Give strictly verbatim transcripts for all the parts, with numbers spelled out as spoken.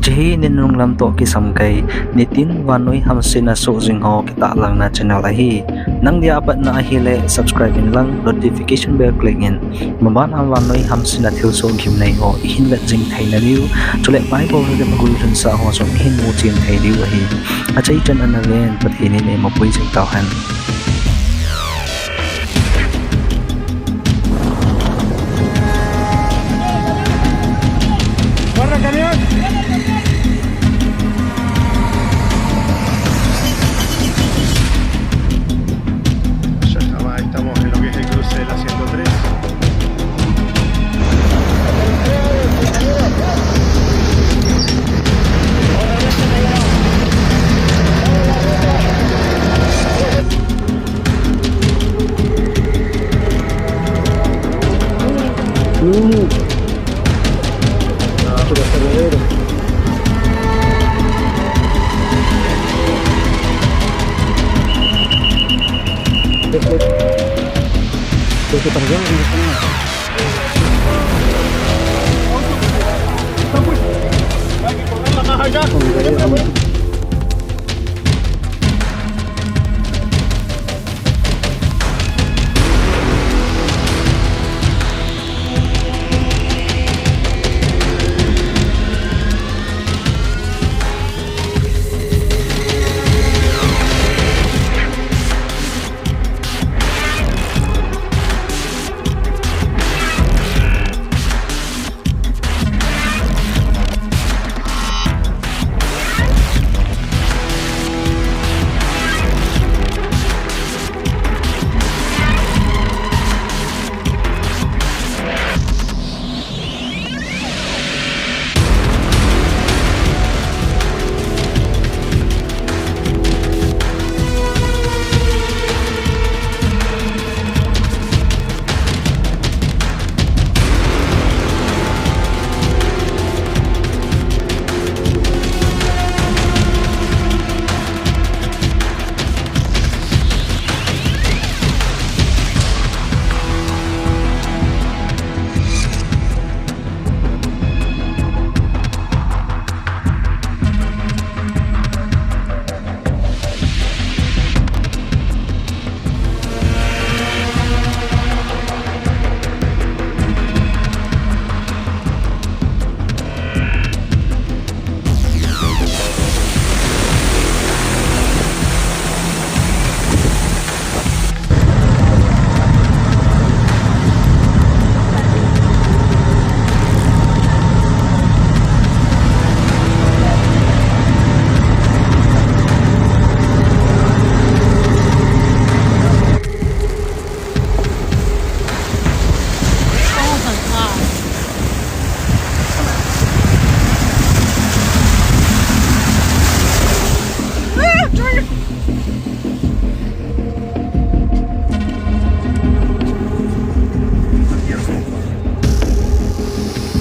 Chehi ni nunung lam toh kisam kei, nitin vannoi hamsetna soh jing ho kitahlang na channel ahi. Nang dia apat na ahile subscribe in lang notification bell click in. Maban a vannoi hamsetna thilsoh gimnei ho ihin vet jing thei na diu. Chule Bible hi le magul lhunsa ho jong ihin mu chen thei diu ahi. Achai chan ana ven Pathen in eima pui jing tau hen. Ahí estamos en lo que es el cruce de la ciento tres.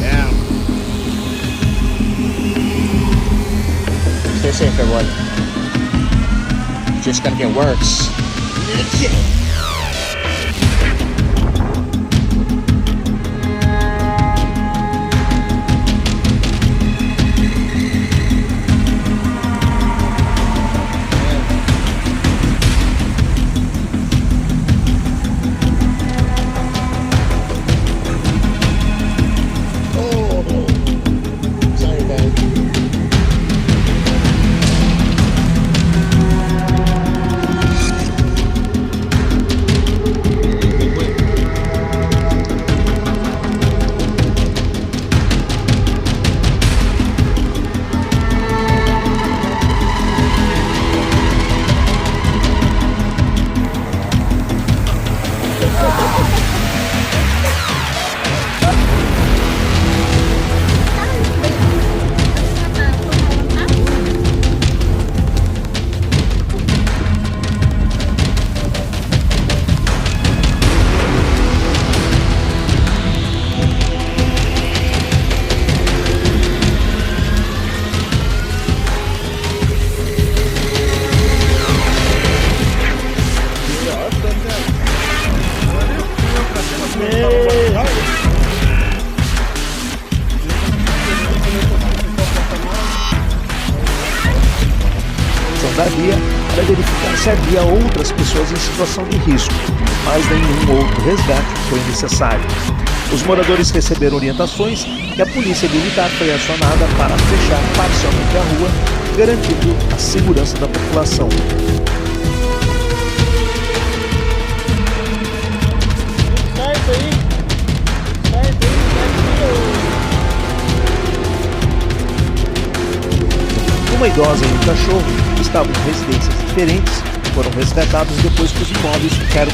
Damn. Stay safe, everyone. Just gotta get works. a via para verificar se havia outras pessoas em situação de risco, mas nenhum outro resgate foi necessário. Os moradores receberam orientações que a polícia militar foi acionada para fechar parcialmente a rua, garantindo a segurança da população. Uma idosa e um cachorro, que estavam em residências diferentes, foram resgatados depois que os imóveis ficaram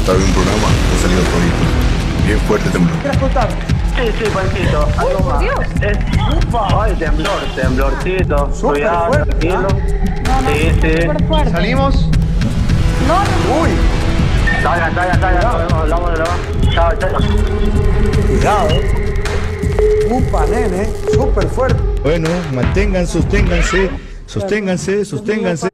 Estaba en un programa, ha salido todito. Bien fuerte temblor. ¿Quieres contar? Sí, sí, Panchito. Uy, por Dios. Ay, temblor, temblorcito. Cuidado, fuerte, tranquilo. ¿Ah? No, no, sí, sí. Súper fuerte. ¿Salimos? No, no. Uy. Salgan, salgan, salgan. Cuidado. Hablamos de la. Chao, chao. Cuidado, eh. Upa, nene, súper fuerte. Bueno, mantengan, sosténganse, sosténganse, sosténganse.